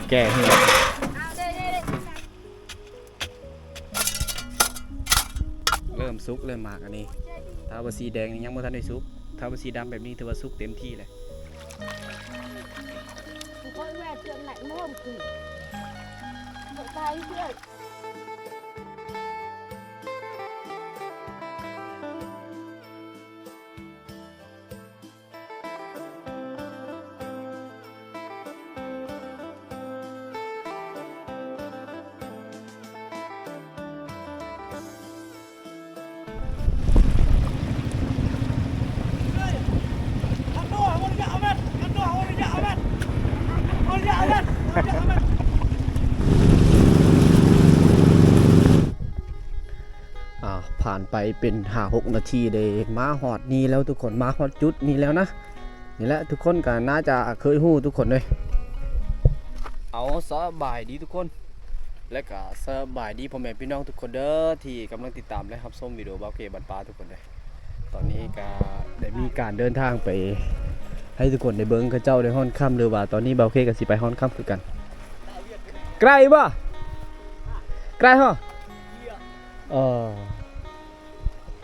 ແກ່ໃຫ້ ເລີ່ມສຸກເລີຍໝາກອັນນີ້. ຖ້າວ່າສີແດງນີ້ຍັງບໍ່ທັນໄດ້ສຸກ, ຖ້າວ່າສີດຳແບບນີ້ຖືວ່າສຸກເຕັມທີ່ແລ້ວ. ອ່າ ຜ່ານໄປເປັນຫ້າຫົກນາທີ ໄດ້ມາຮອດນີ້ແລ້ວທຸກຄົນ, ມາຮອດຈຸດນີ້ແລ້ວນະ. ນີ້ແຫຼະ ທຸກຄົນກໍໜ້າຈະເຄີຍຮູ້ທຸກຄົນເລີຍ. ເອົາ ສະບາຍດີທຸກຄົນ ແລະກະສະບາຍດີພໍ່ແມ່ພີ່ນ້ອງທຸກຄົນເດີ ທີ່ກຳລັງຕິດຕາມ ແລະ ຮັບຊົມວິດີໂອບ່າວເຄບັນປ່າທຸກຄົນເດີ. ຕອນນີ້ກະໄດ້ມີການເດີນທາງໄປໃຫ້ທຸກຄົນໄດ້ເບິ່ງ ເຂົາເຈົ້າໄດ້ຮ້ອນຄ່ຳ ຫຼືວ່າຕອນນີ້ບ່າວເຄກໍຊິໄປຮ້ອນຄ່ຳຄືກັນ. ໄກບໍ່? ໄກເນາະ? ເອີ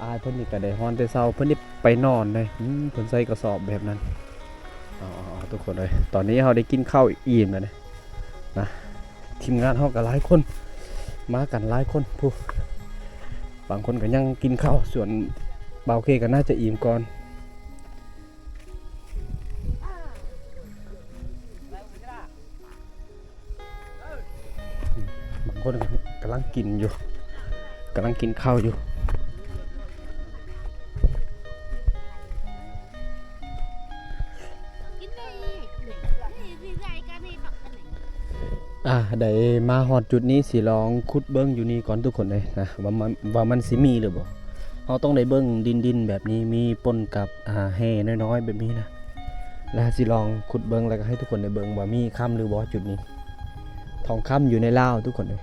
ອ້າຍເພິ່ນນີ້ກໍໄດ້ຮ້ອນແຕ່ເຊົ້າ ເພິ່ນໄດ້ໄປນອນເດ້. ອືມ ເພິ່ນໃສ່ກະສອບແບບນັ້ນ. ເອົາໆໆ ທຸກຄົນເອີຍ ຕອນນີ້ເຮົາໄດ້ກິນເຂົ້າອີ່ມແລ້ວນະ ນະ. ທີມງານເຮົາກໍຫຼາຍຄົນ ມາກັນຫຼາຍຄົນ ຜູ້ ບາງຄົນກໍຍັງກິນເຂົ້າ ສ່ວນບ່າວເຄກໍໜ້າຈະອີ່ມກ່ອນ. ບາງຄົນກຳລັງກິນຢູ່ ກຳລັງກິນເຂົ້າຢູ່. ອ່າ ໄດ້ມາຮອດຈຸດນີ້ ຊິລອງຂຸດເບິ່ງຢູ່ນີ້ກ່ອນທຸກຄົນເອີຍນະ ວ່າມັນ ວ່າມັນຊິມີຫຼືບໍ່. ເຮົາຕ້ອງໄດ້ເບິ່ງດິນໆແບບນີ້ ມີປົນກັບ ອ່າ ແຮ່ນ້ອຍໆແບບນີ້ນະ. ແລ້ວຊິລອງຂຸດເບິ່ງ ແລ້ວກໍໃຫ້ທຸກຄົນໄດ້ເບິ່ງວ່າມີຄຳຫຼືບໍ່. ຈຸດນີ້ທອງຄຳຢູ່ໃນລາວທຸກຄົນເອີຍ.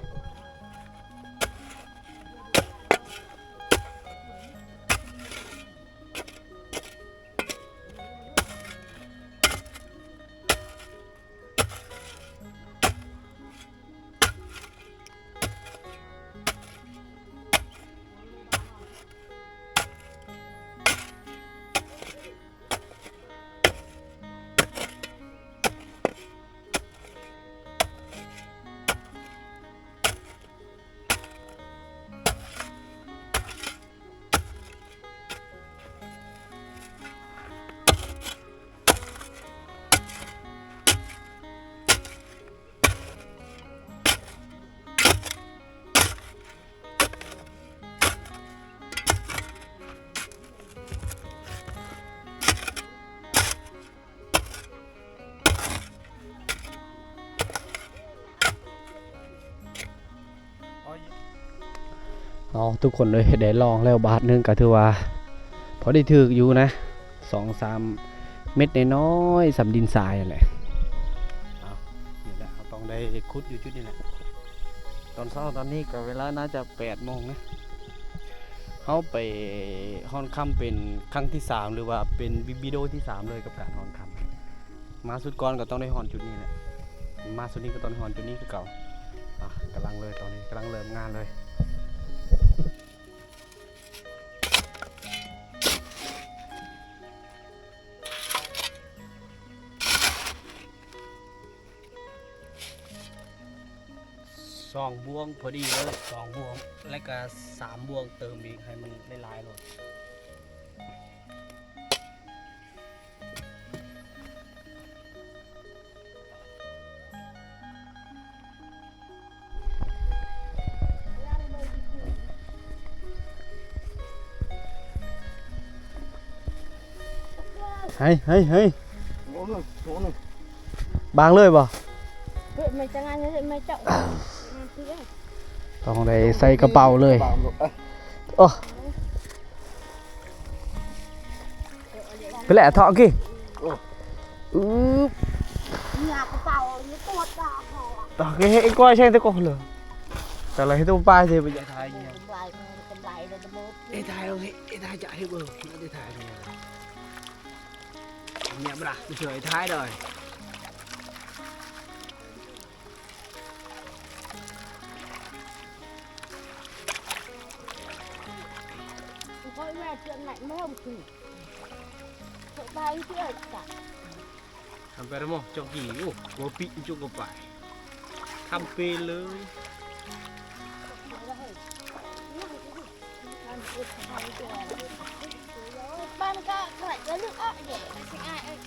ເອົາ ທຸກຄົນເອີຍ ໄດ້ລອງແລ້ວບາດໜຶ່ງ ກໍຖືວ່າພໍໄດ້ຖືກຢູ່ນະ ສອງສາມເມັດນ້ອຍໆ ສ່ຳດິນຊາຍຫັ້ນແຫຼະ. ເອົາ ນີ້ແຫຼະ ເຮົາຕ້ອງໄດ້ຂຸດຢູ່ຈຸດນີ້ແຫຼະ. ຕອນເຊົ້າຕອນນີ້ກໍເວລາໜ້າຈະແປດໂມງນະ ເຮົາໄປຮ້ອນຄ່ຳເປັນຄັ້ງທີສາມ ຫຼືວ່າເປັນວິດີໂອທີສາມເລີຍກັບການຮ້ອນຄ່ຳ. ມາຊຸດກ່ອນກໍຕ້ອງໄດ້ຮ້ອນຈຸດນີ້ແຫຼະ ມາຊຸດນີ້ກໍຕ້ອງໄດ້ຮ້ອນຈຸດນີ້ຄືເກົ່າ. ອ່ະ ກຳລັງເລີຍ ຕອນນີ້ກຳລັງເລີ່ມງານເລີຍ. ສອງບ່ວງພໍດີເລີຍ ສອງບ່ວງ ແລ້ວກະສາມບ່ວງເຕີມອີກ ໃຫ້ມັນຫຼາຍໆໂລດ. ເຮີ້ຍ ເຮີ້ຍ ເຮີ້ຍ ບາງເລີຍບໍ່? ເຮີ້ຍ ແມ່ນຈັ່ງນັ້ນເຮີ້ຍ ແມ່ນເຈົ້າ ຕ້ອງໄດ້ໃສ່ກະເປົາເລີຍ. ໂອ້ ໄປແຫຼະເທາະກີ້. ອືບ ຕາກເຮັດໄອ້ກ້ອຍແຊ່ງແຕ່ກໍເລີຍ ແຕ່ລະເຮັດຕົວປາຍເດ ໄປຢາກຖ່າຍ ເອ ຖ່າຍເອົາເຮ ເອ ຖ່າຍຈະເຮັດເບິ່ງ ໄດ້ຖ່າຍເນຍ ເນຍບຣາ ໄປຊ່ວຍຖ່າຍດອຍ. Dia nak mau tu. Sok bayi tu aja. Sampai rumah, cok gigi. Oh, kopi cok kopi. Sampai le. Ban ka, ka, lalu, ah, dia. Masih ai, ai.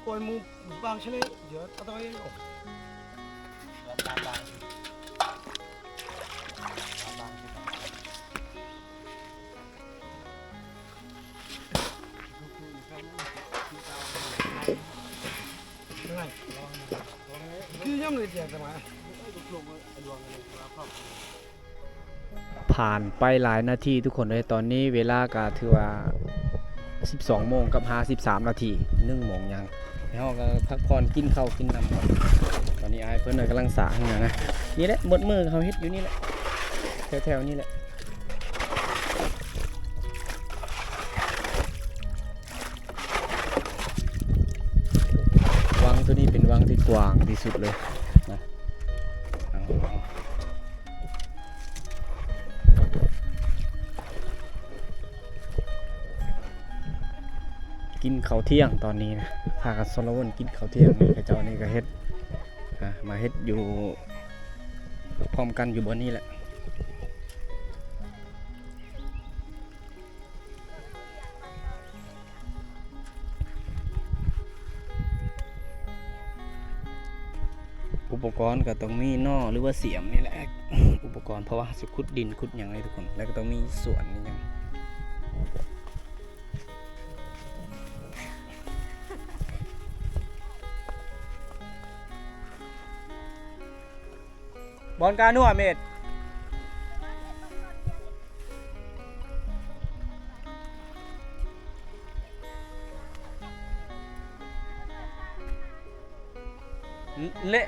Koi mu bang sini, dia atau yang oh. ຜ່ານໄປຫຼາຍນາທີທຸກຄົນເອີຍ, ຕອນນີ້ເວລາກໍຖືວ່າສິບສອງໂມງກັບຫ້າສິບສາມນາທີ ໜຶ່ງໂມງຫຍັງ. ເຮົາກໍພັກຜ່ອນກິນເຂົ້າກິນນ້ຳກ່ອນ. ຕອນນີ້ອ້າຍເພິ່ນກຳລັງສາງຫັ້ນນະ. ນີ້ແຫຼະ ໝົດມື້ເຮົາເຮັດຢູ່ນີ້ແຫຼະ ແຖວໆນີ້ແຫຼະ. ວັງໂຕນີ້ເປັນວັງທີ່ກວ້າງທີ່ສຸດເລີຍນະ. ເອົາ ເອົາ ກິນເຂົ້າທ່ຽງຕອນນີ້ນະ, ພາກັນຊົນລະວົນກິນເຂົ້າທ່ຽງ. ນີ້ເຂົາເຈົ້ານີ້ກໍເຮັດ ອ່າ ມາເຮັດຢູ່ພ້ອມກັນຢູ່ບ່ອນນີ້ແຫຼະ. ອຸປະກອນກໍຕ້ອງມີໜໍ່ ຫຼືວ່າສຽມນີ້ແຫຼະ ອຸປະກອນ, ເພາະວ່າເຮົາຊິຂຸດດິນຂຸດຫຍັງໃຫ້ທຸກຄົນ, ແລ້ວກໍຕ້ອງມີສວນມີຫຍັງ. ບ່ອນການົວເມັດ ເລະ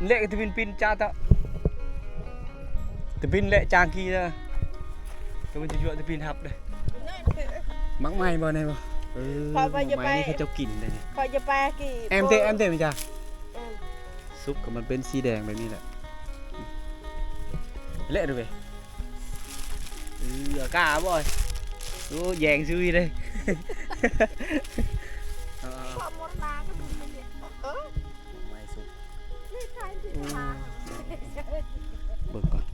ເລະ ຕະບິນປິ່ນຈາຕະ ຕະບິນເລະຈາງກີຕະ ກະມັນຈະຍົວະຕະບິນຮັບເດ້. ໝາກໄມ້ບໍ່ ນີ້ບໍ່? ເອີ ໝາກໄມ້ນີ້ເຂົາເຈົ້າກິນເດ້ນີ້. ຂ້ອຍຈະໄປກີ້ ແອມເຕະ ແອມເຕະແມ່ນຈ້າ. ເອີ ສຸກກໍມັນເປັນສີແດງແບບນີ້ແຫຼະ. ເລະດູເວີຍ. ເອີ ກ້າບໍ່? ໂອ້ ແຍງຊຸຍເດ້. ເອີ ໄມ້ສຸກ. ເບິ່ງກ່ອນ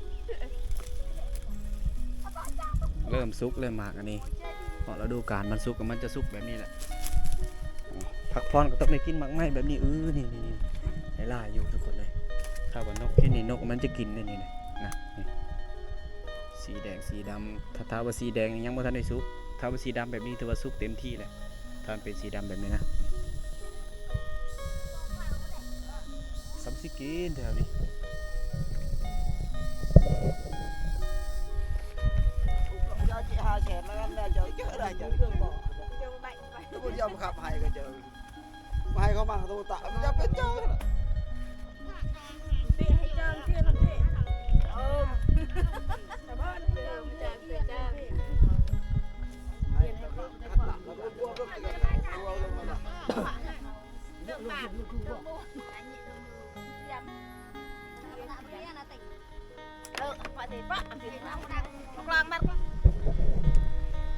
ເລີ່ມສຸກເລີຍໝາກອັນນີ້. ເພາະລະດູການມັນສຸກ ມັນຈະສຸກແບບນີ້ແຫຼະ. ພັກຜ່ອນກໍຕ້ອງໄດ້ກິນໝາກໄມ້ແບບນີ້. ເອີ ນີ້ໆໆ ຫຼາຍໆຢູ່ທຸກຄົນເລີຍ. ຖ້າວ່ານົກເຫັນນີ້ ນົກມັນຈະກິນເດ້ນີ້ນະ. ນີ້ ສີແດງ ສີດຳ. ຖ້າ ຖ້າວ່າສີແດງນີ້ຍັງບໍ່ທັນໄດ້ສຸກ, ຖ້າວ່າສີດຳແບບນີ້ຖືວ່າສຸກເຕັມທີ່ແລ້ວ. ຖ້າມັນເປັນສີດຳແບບນີ້ນະ ສ່ຳຊິກິນແຖວນີ້. ເຈົ້າຊິຫ້າແສນແລ້ວນະ ເຈົ້າເຈີໄດ້ ເຈົ້າເຈີບໍ່ ເຈົ້າບໍ່ຢອມຂັບໃຫ້ກໍເຈີ ໃຫ້ເຂົາມາໂຕຕະ ມັນຈະເປັນເຈົ້າລະ.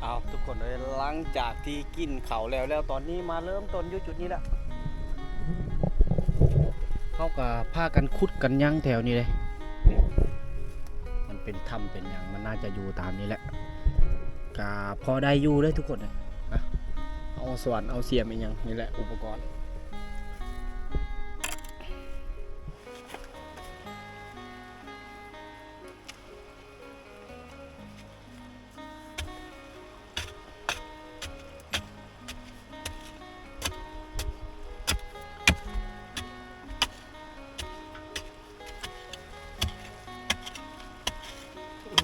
ເອົາ ທຸກຄົນເອີຍ ຫຼັງຈາກທີ່ກິນເຂົ້າແລ້ວ ແລ້ວຕອນນີ້ມາເລີ່ມຕົ້ນຢູ່ຈຸດນີ້ແຫຼະ ເຮົາກໍພາກັນຂຸດກັນຫຍັງແຖວນີ້ເດ້ ມັນເປັນຖ້ຳເປັນຫຍັງ ມັນໜ້າຈະຢູ່ຕາມນີ້ແຫຼະ ກໍພໍໄດ້ຢູ່ເດ້ທຸກຄົນເອີຍ ເອົາສວ່ານເອົາສຽມອີ່ຫຍັງນີ້ແຫຼະ ອຸປະກອນ.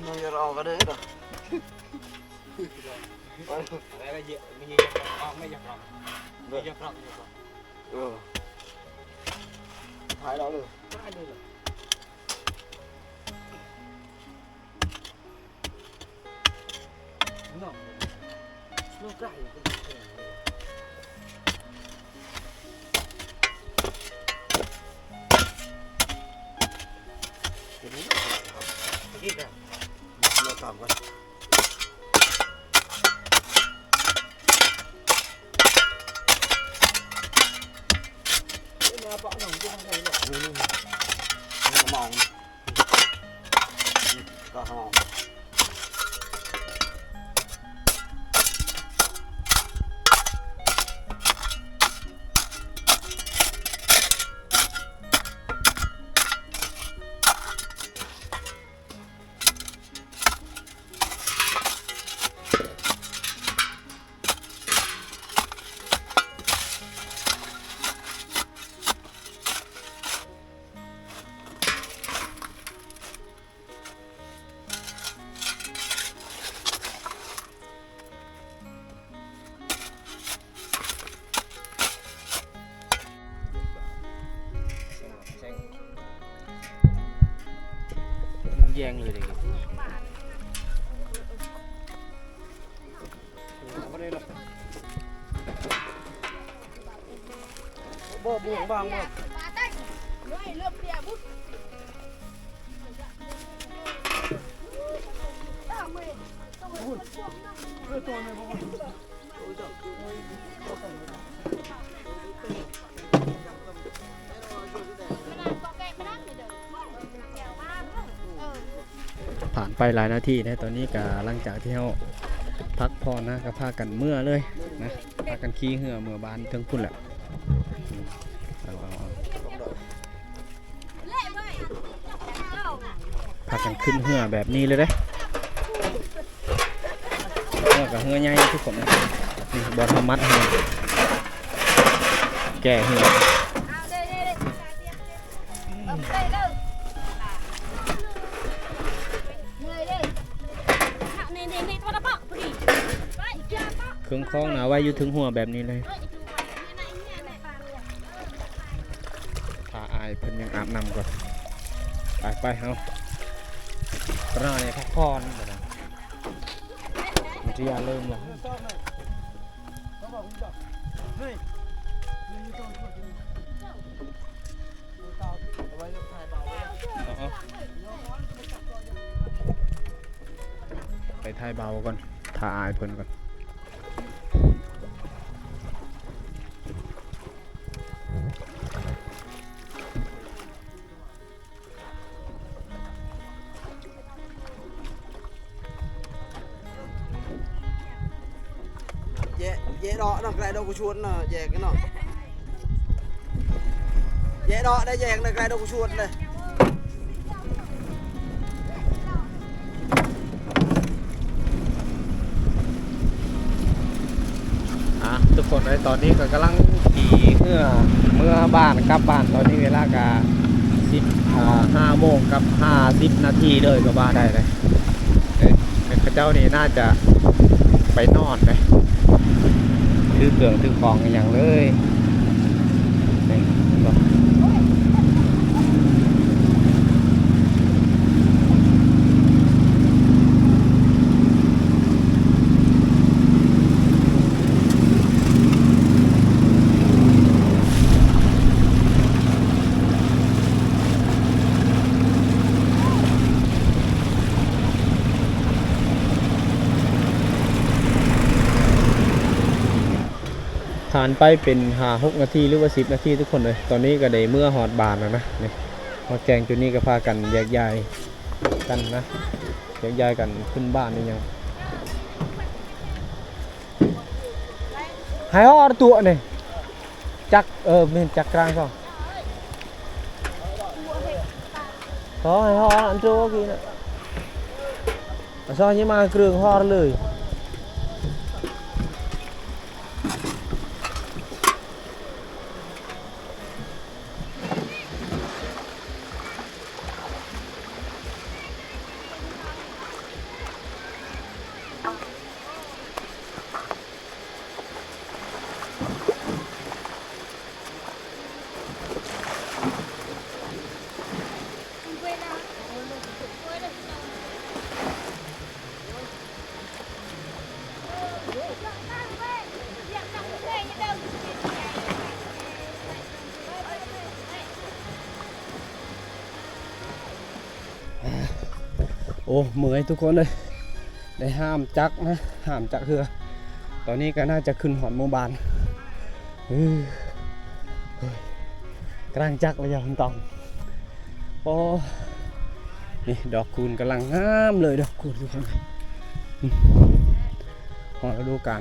ມັນຈະອອກກໍໄດ້ດອກ ໄປ ໄປ ໄປ ເຍາະ ມັນເຍາະ ອອກ ໄມ່ຢາກອອກ ເດີ ໄມ່ຢາກອອກ ເອີ ຖ່າຍເອົາເລີຍ ຖ່າຍເລີຍ. ແຍງເລີຍເດ້ ບໍ່ ບໍ່ຫວງບາງບໍ່ ຜ່ານໄປຫຼາຍນາທີແລ້ວ ຕອນນີ້ກະຫຼັງຈາກທີ່ເຮົາພັກຜ່ອນນະ ກະພາກັນເມືອເລີຍນະ ພາກັນຂີ່ເຮືອເມືອບ້ານເທິງພຸ້ນແຫຼະ ເອົາ ເອົາ ເອົາ. ພາກັນຂຶ້ນເຮືອແບບນີ້ເລີຍເດ້ ເຮືອກໍເຮືອໃຫຍ່ທຸກຄົນ ນີ້ບ່ອນເຮົາມັດເຮືອ ແກ່ເຮືອ ເຄື່ອງຂອງນະໄວ້ຢູ່ເທິງຫົວແບບນີ້ເລີຍ. ຖ້າອ້າຍເພິ່ນຍັງອາບນ້ຳກ່ອນ ໄປໆ ເຮົາ ຕະໜ່ອຍພັກຜ່ອນ ມັນຈະຢ່າເລີ່ມລະ ເອົາໆ ໄປຖ່າຍເບົາກ່ອນ ຖ້າອ້າຍເພິ່ນກ່ອນ. ແຍະ ແຍະເນາະ ເນາະ ກະໄດ້ດອກກູຊວນເນາະ ແຍະກັນເນາະ ແຍະເນາະ ໄດ້ແຍະ ກະໄດ້ດອກກູຊວນເດ້. ອ່າ ທຸກຄົນເອີຍ ຕອນນີ້ກໍກຳລັງຂີ່ເຮືອເມືອບ້ານ ກັບບ້ານ ຕອນນີ້ເວລາກໍ ສິບ ອ່າ ຫ້າໂມງກັບຫ້າສິບນາທີເລີຍກໍວ່າໄດ້ເດ້. ເອີ ເຂົາເຈົ້ານີ້ໜ້າຈະໄປນອນເດ້ ຖືເຄື່ອງຖືຂອງອີ່ຫຍັງເລີຍ. ເຫັນບໍ່? ຜ່ານໄປເປັນຫ້າຫົກນາທີ ຫຼືວ່າສິບນາທີທຸກຄົນເອີຍ. ຕອນນີ້ກໍໄດ້ເມືອຮອດບ້ານແລ້ວນະ. ນີ້ ຮອດແກ້ງຈຸດນີ້ກໍພາກັນແຍກຍ້າຍກັນນະ, ແຍກຍ້າຍກັນຂຶ້ນບ້ານອີ່ຫຍັງ. ໃຫ້ຮອດຕົວະນີ້ ຈັກ ເອີ ແມ່ນຈັກກາງຊອງ. ຂໍໃຫ້ຮອດອັນໂຕກີ້ນະ. ອາຊອຍຍັງມາເກືອງຮອດເລີຍ. ໂອ້ ເມື່ອຍທຸກຄົນເອີຍ. ໄດ້ຫ້າມຈັກນະ ຫ້າມຈັກເຮືອ. ຕອນນີ້ກໍໜ້າຈະຂຶ້ນຮອດໝູ່ບ້ານ. ເອີ ກຳລັງຈັກລະຍະມັນຕ້ອງ. ໂອ້ ນີ້ດອກຄູນກຳລັງງາມເລີຍ ດອກຄູນທຸກຄົນ. ຮອດລະດູການ